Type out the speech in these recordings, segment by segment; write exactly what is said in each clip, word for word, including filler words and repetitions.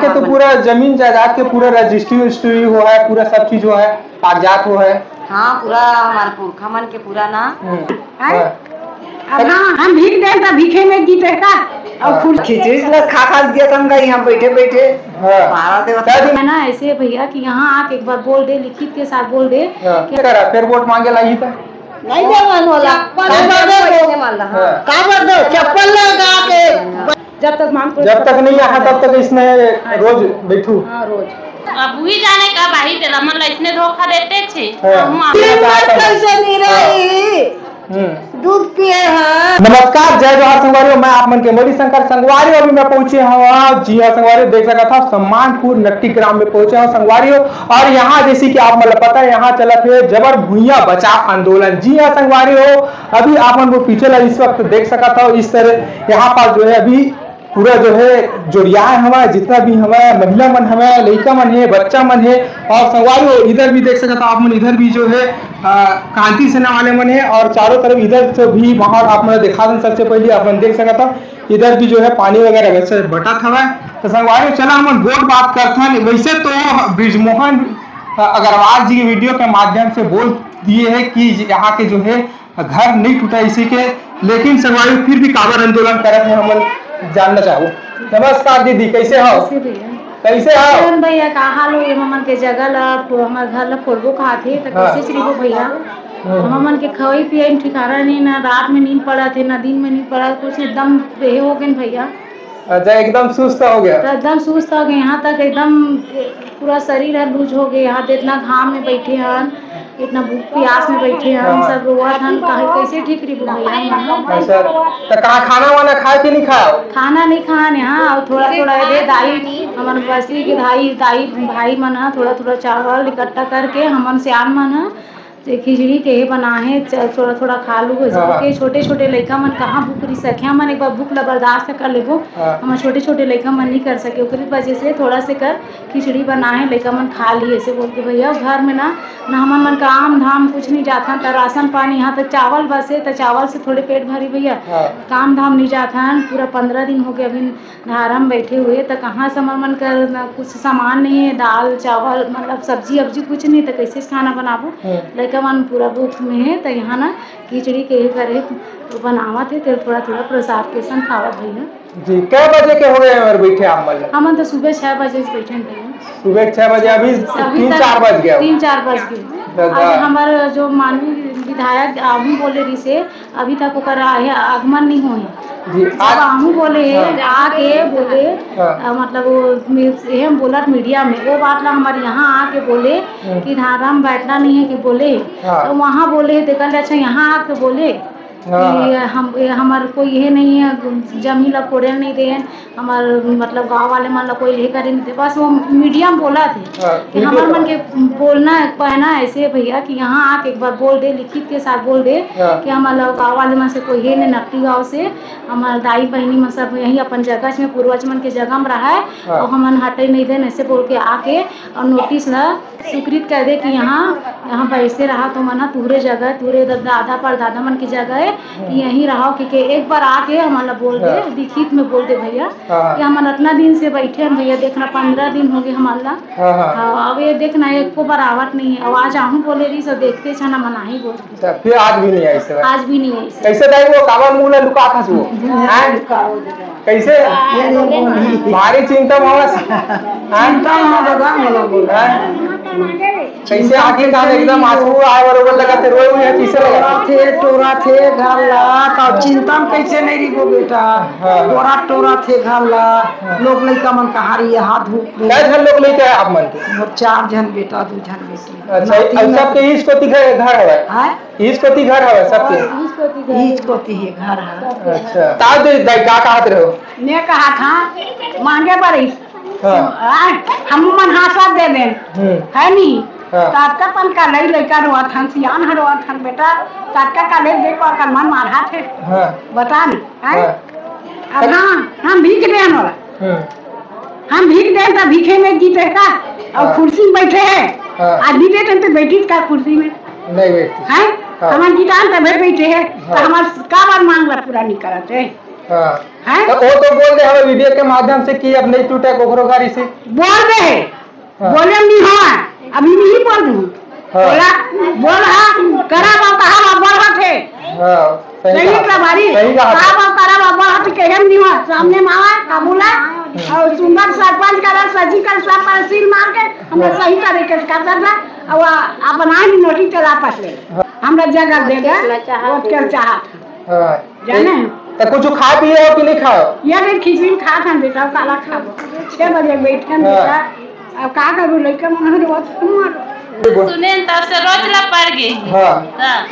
के तो पूरा जमीन जायदाद के पूरा रजिस्ट्री उजिस्ट्री हो है, पूरा सब चीज हो है, कागजात हो है। हाँ, पूरा हमारे पुरखा मन के पूरा ना। हम्म। हैं? हाँ। अब हाँ, हम भीख दें तो भीखे में जीते का? और हाँ। खुद खिचड़ी से खा खा दिया था हमका यहाँ बैठे बैठे। हाँ। मारा देवता। क्या दिन? है ना, ऐसे भैया कि यहाँ आके एक बार बोल दे, लिखित के साथ बोल दे हाँ। कि क्या करा? फिर वोट मांगे लागी था? नहीं देवन वाला। चप्पल काबर दे दो? नहीं मानला, हाँ। हाँ। काबर दो? चप्पल लगा के। जब तक मांग जब तक नहीं आहा, तब तक इसने रोज बैठू। हाँ, रोज। अब वही जाने का भाई, तेरा मन ला इसने धोखा देते छे। हाँ। हम आप दिन भर कैसे नहीं रही? हम्म। दूध पिए हैं। नमस्कार, जय जोहार संगवारी हो, मैं आप मन के मौली शंकर संगवारी हो। अभी मैं पहुंचे हूँ, जी हाँ संगवारी हो, देख सकत हव सम्मानपुर नट्टी ग्राम में पहुंचे हूँ संगवारी हो। और यहाँ जैसे कि आप मन ला पता है, यहाँ चलत है जबर भुइयां बचाव आंदोलन। जी हाँ संगवारी हो, अभी आप मन वो पीछे ला इस वक्त देख सकत हव, इस तरह यहाँ पास जो है अभी पूरा जो है जोड़ियाए हवय, जितना भी हवय, महिला मन हवय, लइका मन हे, बच्चा मन हे, और संगवारी हो, इधर भी देख सकत हव आप मन, इधर भी जो है, अ, क्रांति सेना वाले मन हे, और चारों तरफ इधर से भी माहौल आप मन दिखा देन। सबसे पहले आप मन देख सकत हव, इधर भी जो है पानी वगैरह वैसे बटत हवय। तो संगवारी हो, चला हमन गोठ बात करथन। वैसे तो बृजमोहन, अ, अग्रवाल जी के वीडियो के माध्यम से बोल दिए है कि यहाँ के जो है घर नहीं टूटा इसी के, लेकिन संगवारी फिर भी काबर आंदोलन करत हे, हमन जानना चाहबो। नमस्कार दीदी, कैसे हो? कैसे भैया? कैसे हो? किरण भैया, का हाल हो? ये हमन के जगह ला, हमर घर ला फोड़बो कहात हे, त हाँ। कैसे चलबो भैया? हम्म। हमन के खवई पियई में ठिकाना नहीं, ना रात में नींद पड़त हे, ना दिन में नींद पड़त, कुछ एकदम ये हो गए भैया। अच्छा, एकदम सुस्त हो गया। तो एकदम सुस्त हो गए, यहाँ तक एकदम पूरा शरीर है लूज हो गए। यहाँ तो इतना घाम में बैठे हन, इतना भूख प्यास में बैठे हन, हाँ। सब रोवत हन, कहे कैसे ठीक रही भैया। अच्छा, तो कहाँ खाना वाना खाए कि नहीं खाओ? खाना नहीं खान यहाँ, और थोड़ा थोड़ा ये दाई, हमारे बस्ती के दाई, दाई भाई मन ह थोड़ा थोड़ा चावल इकट्ठा करके हमन सियान मन ह तो खिचड़ी के हे बना हे, च-, थोड़ा थोड़ा खा लू, ऐसे हाँ। करके छोटे छोटे लइका मन कहाँ भूख रही सके, हमन एक बार भूख ला बर्दाश्त कर लेबो, हाँ। हमर छोटे छोटे लइका मन नहीं कर सके, ओकरी वजह से थोड़ा से कर खिचड़ी बना हे, लइका मन खा ली, ऐसे बोल के भैया घर में ना, ना हमन मन काम धाम कुछ नहीं जाथन, त राशन पानी यहाँ त चावल बसे, त चावल से थोड़े पेट भरी भैया, हाँ। काम धाम नहीं जाथन, पूरा पंद्रह दिन हो गए अभी धारा में बैठे हुए, त कहाँ से हमर मन कर न कुछ सामान नहीं है, दाल, चावल, मतलब सब्जी अब्जी कुछ नहीं, त कैसे खाना बनाबो? हम्म। लइका मन पूरा भूख में है, त यहाँ ना खिचड़ी के ये करे, तो बनावत है, तेल थोड़ा थोड़ा प्रसाद के संग खावत भैया। जी, कै बजे के हो गए हैं और बैठे आप मन? हमन तो सुबह छह बजे से बैठे हैं भैया। सुबह छह बजे, अभी अभी तीन तक चार बज गया। तीन चार बज गए। दादा। आज हमार जो माननीय विधायक आगू बोले रही से, अभी तक ओकर आ-, आगमन नहीं होए। जी, जब आज आहू बोले, हाँ। आके बोले, हाँ। अ, मतलब वो मे-, ये हम बोलत मीडिया में, वो बात ला हमारे यहाँ आके बोले हम्म। कि धारा में बैठना नहीं है कि बोले, हाँ। तो वहाँ बोले, देखल अच्छा यहाँ आके बोले हाँ। कि हम, ये हमार कोई ये नहीं है, जमीन ला कोड़े नहीं दे, हमार मतलब गाँव वाले मन ला कोई लेकर ही नहीं थे, बस वो मीडिया में बोला थे हाँ, कि मीडिया हमार मन के बोलना है, कहना ऐसे है भैया कि यहाँ आके एक बार बोल दे, लिखित के साथ बोल दे हाँ। कि हमार लोग गाँव वाले मन से कोई है नहीं, नकटी गाँव से हमार दाई बहिनी मन सब यही अपन जगह में, पूर्वज मन के जगह में रहा है हाँ। और हमन हटे नहीं देन, ऐसे बोल के आके और नोटिस ला स्वीकृत कर दे कि यहाँ, यहाँ बैठे रहा तो मना तुहरे जगह, तुहरे द-, दादा परदादा मन की जगह है कि यहीं रहो, क्योंकि एक बार आके हमन ला बोल दे, हाँ। लिखित में बोल दे भैया हाँ। कि हमन अतना दिन से बैठे हैं भैया, देखना पंद्रह दिन हो गए हमन ला। हाँ, हाँ। हाँ, अब ये देखना एको बार आवत नहीं है। अब आज आहू बोले रही सब देखते छना मनाही बोल। अच्छा, फिर आज भी नहीं आई सर? आज भी नहीं आई सर। कैसे दाई वो काबर मुंह ला लुकात हस वो? हैं? कैसे? भारी चिंता में हवस। हैं? चिंता में हवस, दादा, मोला बोल। हैं? कैसे आखिरकार एकदम आंसू आए बरोबर लगा थे, रोए हुए हैं, कैसे लगा? टोरा थे, टोरा थे, घर ला, तो चिंता में कैसे नहीं रहिबो बेटा? हाँ। टोरा, टोरा थे घर ला, हाँ। लोग लइका मन कहाँ रही, हाथ धूप कै झन लोग लइका है आप मन के? मोर चार झन बेटा, दू झन बेटी। अच्छा, नाती अब सबके इस कोती घर, घर हवय? हाँ? इस कोती घर हवय सबके? इस कोती घर। इस कोती ही घर है। अच्छा। का दे, दाई, का कहत रहो? मैं कहा था, मांगे बर ही। हाँ। हाँ, हम मन हाथ साथ दे देन। हम्म। है नी? हाँ। तातका पन का लई लइका रोवत हन, सियान ह रोवत हन, बेटा, तातका का ले दे, पर कर मन मारहा थे। हाँ। बता न, हैं? हाँ। अब हाँ, हम भीख देन वाला। हम्म। हम भीख देन त भीखे में जीते का? और हाँ। कुर्सी में बैठे हैं। हाँ। आज भी बैठे हैं तो बैठी का कुर्सी में? नहीं बैठती। हैं? हाँ। हमन जितान तभे बैठे हैं, हाँ। तो हमार का बार मांग ला पूरा नहीं करत है? हाँ। हैं? तो वो तो बोल दे हवे वीडियो के माध्यम से कि अब नहीं टूटे कोकरो घर इसे। बोल दे हे। हाँ। बोले नहीं हुआ, अभी नहीं बोल दूँ। हाँ। बोला, बोल हाँ, करा बा, कहा बा, बोल हाँ थे। हाँ, सही सही कहा। का भारी। सही कहा। कहा बा, करा बा, बोल हाँ थे, कहे नहीं हुआ। सामने मावा, कबूला, हम्म। और सुंदर सरपंच करा, सजी कर सब पर सील मार के, हमरा हाँ। सही तरीके से कर देता, और अपन आइन नोटिस चला पसले। हाँ। हमरा जगह दे दे, वोट के चाहत। हाँ। जाने? तो कुछ खा पिए हो कि नहीं खाओ? ये रे खिचड़ी खा खान बेटा, काला खाबो। छह बजे बैठे हैं हाँ। बेटा। अब का करूँ, लइका मन रोत मारो। सुने तब से रोज ला पड़ गई। हाँ। हाँ।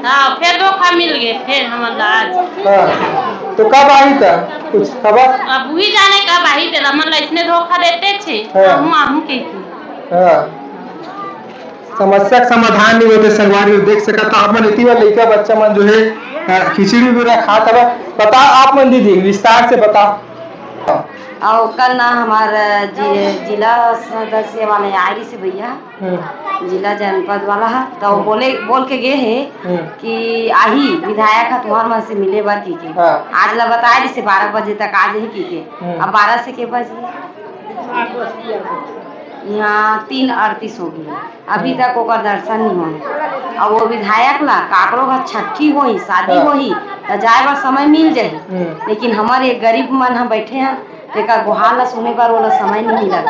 हाँ, फिर धोखा मिल गए, फिर हमन ला आज। हाँ। तो कब आई था कुछ खबर? अब वही जाने कब आई, तेला मन ला इसने धोखा देते छे। हाँ। हम, हम के की। हाँ। समस्या के समाधान नहीं होते संगवारी हो, देख सकत हो आप मन, इतनी बार लइका बच्चा मन जो है, अ, खिचड़ी वगैरह खात हवे। बताओ आप मन दीदी, विस्तार से बताओ। और कल ना हमार जि-, जिला सदस्य वाले आए रहिस भैया, हम्म। जिला जनपद वाला है, तो वो हम्म। बोले, बोल के गए है हम्म। कि आही विधायक है तुम्हार मन से मिले बर की के। हाँ। आज ला बताए रहिस बारह बजे तक आ जाही की के। हम्म। अब बारह से के बजे? यहाँ तीन अड़तीस हो गई, अभी हम्म। तक ओकर दर्शन नहीं होए। अब वो विधायक ला काकरो घर छट्ठी होही, शादी हाँ। होही, त जाए बर समय मिल जाही। हम्म। लेकिन हमर एक गरीब मन ह बैठे हैं, तेकर गुहार ला सुने बर ओला समय नहीं मिलत।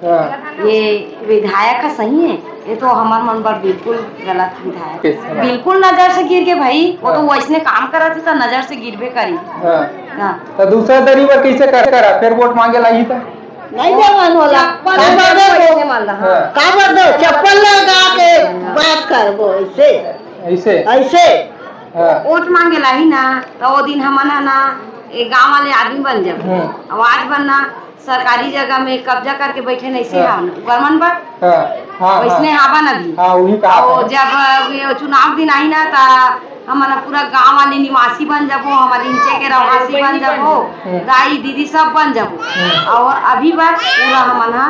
हाँ। ये विधायक ह सही है, ये तो हमर मन बर बिल्कुल गलत विधायक। कैसे? बिल्कुल नजर से गिर के भाई, वो तो हाँ। वैसने काम करत है त नजर से गिरबे करी। हाँ। हाँ। त दूसरा दरी बर कैसे कर-, करा? फिर वोट मांगे ला ही त? नहीं देवन होला। चप्पल काबर लगा दे के वो? पैसे मांग रहा। हाँ। काबर दो? चप्पल लगा के बात करबो ऐसे। ऐसे? ऐसे। हाँ। वोट मांगे ला ही ना, तो वो दिन हमन ह ना, एक गांव वाले आदमी बन जब। हम्म। आवाज बनना, सरकारी जगह में कब्जा करके बैठे नहीं से हाँ। हम, ओकर मन बर। हाँ, हाँ, वैसने हाँ। हावन अभी। हाँ, वही कहा और था। जब ये चुनाव दिन आई ना, त हमन ह पूरा गांव वाले निवासी बन जाबो, हमर नीचे के रहवासी बन जाबो, हम्म। दाई दीदी सब बन जाबो। हम्म। और अभी बार पूरा हमन ह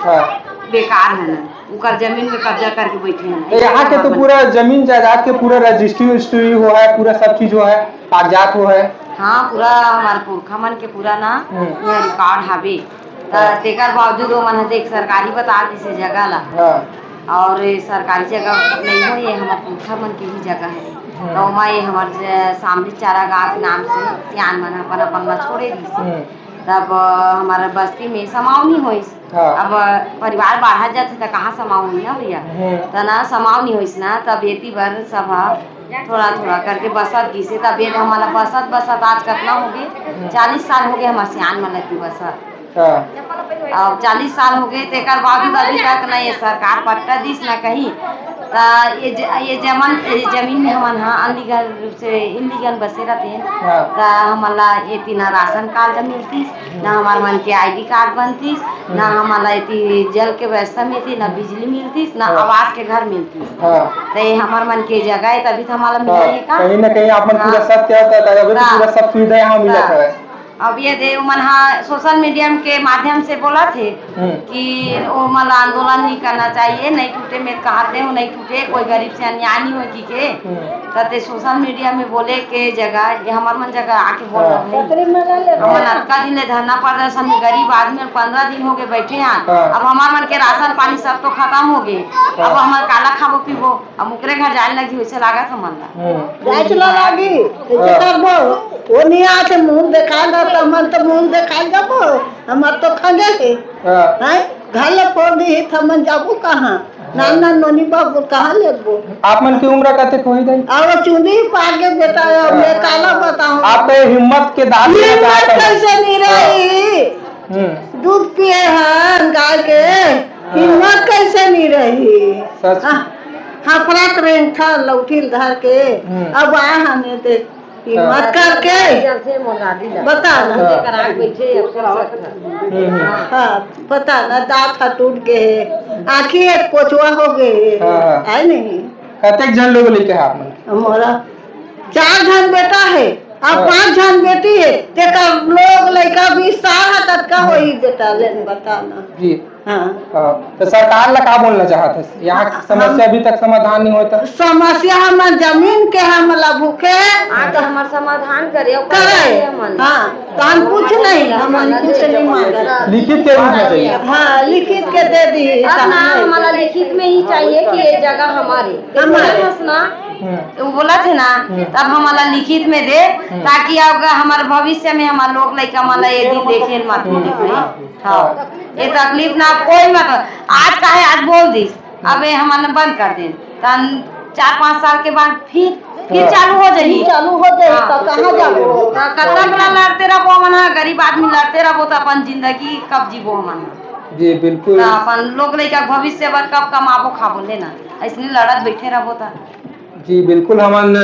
हाँ। बेकार है ना, उकर जमीन में कब्जा करके बैठे हैं। तो यहाँ के तो पूरा जमीन जायदाद के पूरा रजिस्ट्री उजिस्ट्री हो है, पूरा सब चीज हो है, कागजात हो है। हाँ, पूरा हमारे पुरखा मन के पूरा ना हम्म। यहाँ रिकॉर्ड हवे। त हाँ। तेकर बावजूद वो मन ह देख सरकारी बता दिसे जगह ला। हाँ। और ये सरकारी जगह नहीं हो, ये हमारे पुरखा मन के ही जगह है। हम्म। तो ओमा ये हमारे ज-, सामने चारागाह के नाम से सियान मन अपन अपन ला छोड़े दिसे। हम्म। तब, अ, हमारा बस्ती में समाव नहीं होइस। हाँ। अब, अ, परिवार बाढ़त जाथे त कहाँ समाव होही ना भैया? हम्म। त ना समाव नहीं होइस ना, तब एती बर सब ह थोड़ा थोड़ा करके बसत गिसे, तब ये हमन ला बसत बसत आज कतना हो गए? हम्म। चालीस साल हो गए हमार सियान मन ला एती बसत। हाँ। अब चालीस साल हो गए, तेकर बावजूद अभी तक ना ये सरकार पट्टा दिस ना कहीं। त ये ज-, ये जमन, ये जमीन में हमन ह अनलीगल रूप से इनलीगल बसे रहते हैं। हाँ। त हमन ला ये तीना राशन कार्ड मिलतीस, ना हमार मन के आईडी कार्ड बनतीस, ना हम्म। हमन ला ये ती जल के व्यवस्था मिलती, ना बिजली मिलतीस, ना हाँ। आवास के घर मिलतीस। हाँ। त ये हमार मन के जगह है, तभी तो हमारा हाँ, मिलती है का? कहीं ना कहीं आप मन पूरा हाँ। सत्य होता है, अभी तो हाँ। पूरा सब सुविधा यहाँ मिला हाँ। था। अब ये दे, ओमन हा सोशल मीडिया के माध्यम से बोलत हे हम्म। कि ओमन ला आंदोलन नहीं करना चाहिए, नहीं टूटे में कहते हो, नहीं टूटे, कोई गरीब से अन्याय नहीं होगी के। हम्म। त ते सोशल मीडिया में बोले के जगह, ये हमर मन जगह आके बोल हाँ। रहे हैं। हमन अतका दिन ले धरना प्रदर्शन में गरीब आदमी और पंद्रह दिन हो गए बैठे हैं। हाँ। अब हमार मन के राशन पानी सब तो खत्म हो गए। हाँ। अब हमन काला खाबो पीबो? अब ओकरे घर जाए लगी, वैसे लागत हमन ला। हम्म। जाए चला लागी, कैसे हाँ। करबो? वो नहीं आते, मुंह देखा ना, तो हमन तो मुंह देखा जाबो, हमर तो खंगे हे। हाँ। हैं? घर ले फोड़ दी, तो हमन जाबो कहाँ? हाँ। नान नान नोनी बाबू कहाँ लेबो? आप मन की उम्र कते कोई दाई? अब चुंदी पार के बेटा, अब हाँ। मैं काला बताऊं। आप तो हिम्मत के दांत हिम्मत बताते हैं। कैसे नहीं हाँ। रही? हम्म। दूध पिए हन गाय के, हाँ। हिम्मत कैसे नहीं रही? सच। हाँ, हफरत रेंगठा लौठिल धर के, हम्म। अब आए हमें देख, हिम्मत हाँ। करके। बता ना। हाँ। हम्म, हम्म। हाँ, बता ना, दांत हा टूट गए, आँखी एक पोचवा हो गए, हाँ। है नहीं? कतेक झन लोग लेके हैं आप मन? हमारा चार झन बेटा है, अब हाँ। पांच झन बेटी है, तेकर लोग लइका भी सारा कतका हाँ। होई बेटा, लेन बता ना। जी। हाँ। हाँ, तो सरकार ला का बोलना चाहत हस? यहाँ के समस्या अभी तक समाधान नहीं होता। समस्या हमर जमीन के हमला भूखे। हाँ, तो हमर समाधान करे, ओकर करे। लिए हमन। हाँ, तो हम कुछ नहीं, हमन कुछ नहीं मांगत। लिखित के रूप में चाहिए। हाँ, लिखित के दे दी। अब ना, हमला लिखित में ही चाहिए कि ये जगह हमारी। हमारे। बस ना, हम्म। वो बोला थे ना, हम्म। तब हमला लिखित में दे, हम्म। ताकि अब हमारे भविष्य में हमारे लोग लइका मन ला ये दिन देखे मत हम्म। मिले। हाँ, ये तकलीफ ना कोई मत, आज काहे आज बोल दिस, अब ये हमन बंद कर देन, तन चार पाँच साल के बाद फिर, फिर हाँ। चालू हो जाही। फिर चालू हो जाही, हाँ। तो कहाँ जाबो? तो कतरा बेला लड़ते रहबो हमन ह, गरीब आदमी लड़ते रहबो, तो अपन जिंदगी कब जीबो हमन ह? जी, बिल्कुल। तो अपन लोग लइका के भविष्य बर कब कमाबो खाबो, लेना, ऐसने लड़त बैठे रहबो तो। जी, बिल्कुल, हमन,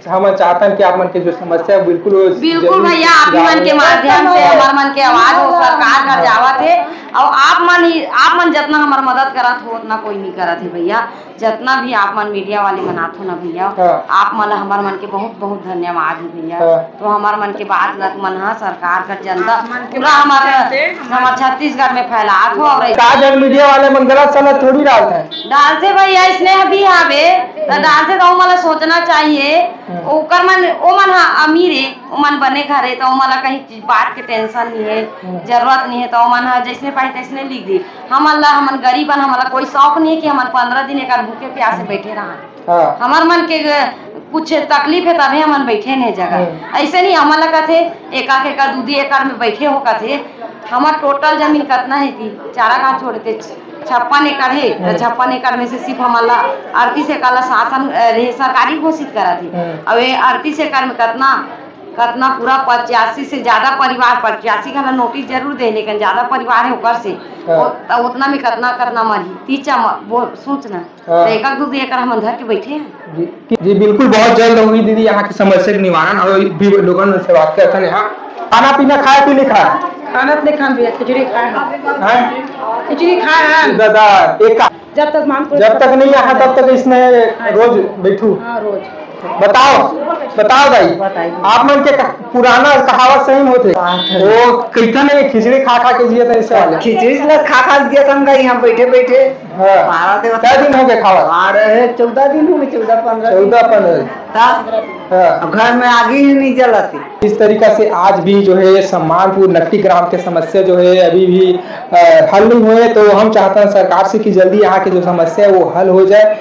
हमन चाहतन कि आप मन के जो समस्या है, बिल्कुल वो बिल्कुल जरूर भैया, आप मन के माध्यम से हमर मन के आवाज हो सरकार घर जावत हे, और आप मन ही, आप मन जितना हमर मदद करत हो, उतना कोई नहीं करत है भैया। जितना भी आप मन मीडिया वाले मन आथो ना भैया, हाँ। आप मन ला हमर मन के बहुत बहुत धन्यवाद है भैया। हाँ। तो हमर मन के बात लक मन हा सरकार कर जनता पूरा हमर, हमर छत्तीसगढ़ में फैलात हो। और का जन मीडिया वाले मन गलत सलत थोड़ी डालत है। डालथे भैया, इसने अभी आवे, त डालथे त ओमन ला सोचना चाहिए। हम्म। ओकर मन, ओमन ह अमीर हे, ओमन बने घर हे, त ओमन ला कहीं चीज बात के टेंशन नहीं है, हम्म। जरूरत नहीं है, त ओमन ह जैसने पाही तैसने लिख दी। हमन ला, हमन गरीब हन, हमन ला कोई शौक नहीं है कि हमन पंद्रह दिन एकर भूखे प्यासे बैठे रहा। हाँ। हमर मन के कुछ तकलीफ है, तभी हमन बैठे नहीं जगह। हम्म। ऐसे नहीं, हमन ला कथे एक आध एकड़, दू दू एकड़ में बैठे हो कथे। हमर टोटल जमीन कतना है कि चारा गाँव छोड़ के छप्पन एकड़ है, तो हम्म। छप्पन एकड़ में से सिर्फ हमन ला अड़तीस एकड़ ला शासन, अ, रहे, सरकारी घोषित करा थे। हम्म। अब ये अड़तीस एकड़ में कतना, कतना पूरा पचासी से ज्यादा परिवार, पचासी का नोटिस जरूर दे, लेकिन ज्यादा परिवार है ओकर से, हाँ। ओ-, त उतना में कतना, कतना मरही, तीचा म-, बोल, सोच ना। हाँ। तो एक आध दू एकड़ हमन धर के बैठे हैं। जी, जी, बिल्कुल, बहुत जल्द होगी दीदी यहाँ की समस्या के निवारण। और भी लोगन से बात करते हैं। हाँ, खाना पीना खाए कि नहीं खाए? खाना तो नहीं खान भैया, खिचड़ी खाए हैं। हैं? खिचड़ी खाए हैं। दादा, एक का जब तक मान को जब तक नहीं आया, तब तक इसने रोज बैठू। हाँ, रोज। बताओ, बताओ दाई, बताइए। आप मन के क-, पुराना कहावत सही में होथे। बात है। वो कहिथन, खिचड़ी खा खा के जियत हे ऐसे वाले। खिचड़ी ला खा खा के जियत हन, यहाँ बैठे बैठे। हाँ। बारह दिन। कै दिन हो गए खावत? आ रहे, चौदह दिन हो गए, चौदह पन्द्रह दिन। चौदह पन्द्रह दिन। तब? हाँ। अब घर में आगी ही नहीं जलती। इस तरीका से आज भी जो है ये सम्मानपुर नकटी ग्राम के समस्या जो है अभी भी, अ, हल नहीं हुए, तो हम चाहते हैं सरकार से कि जल्दी यहाँ के जो समस्या है वो हल हो जाए।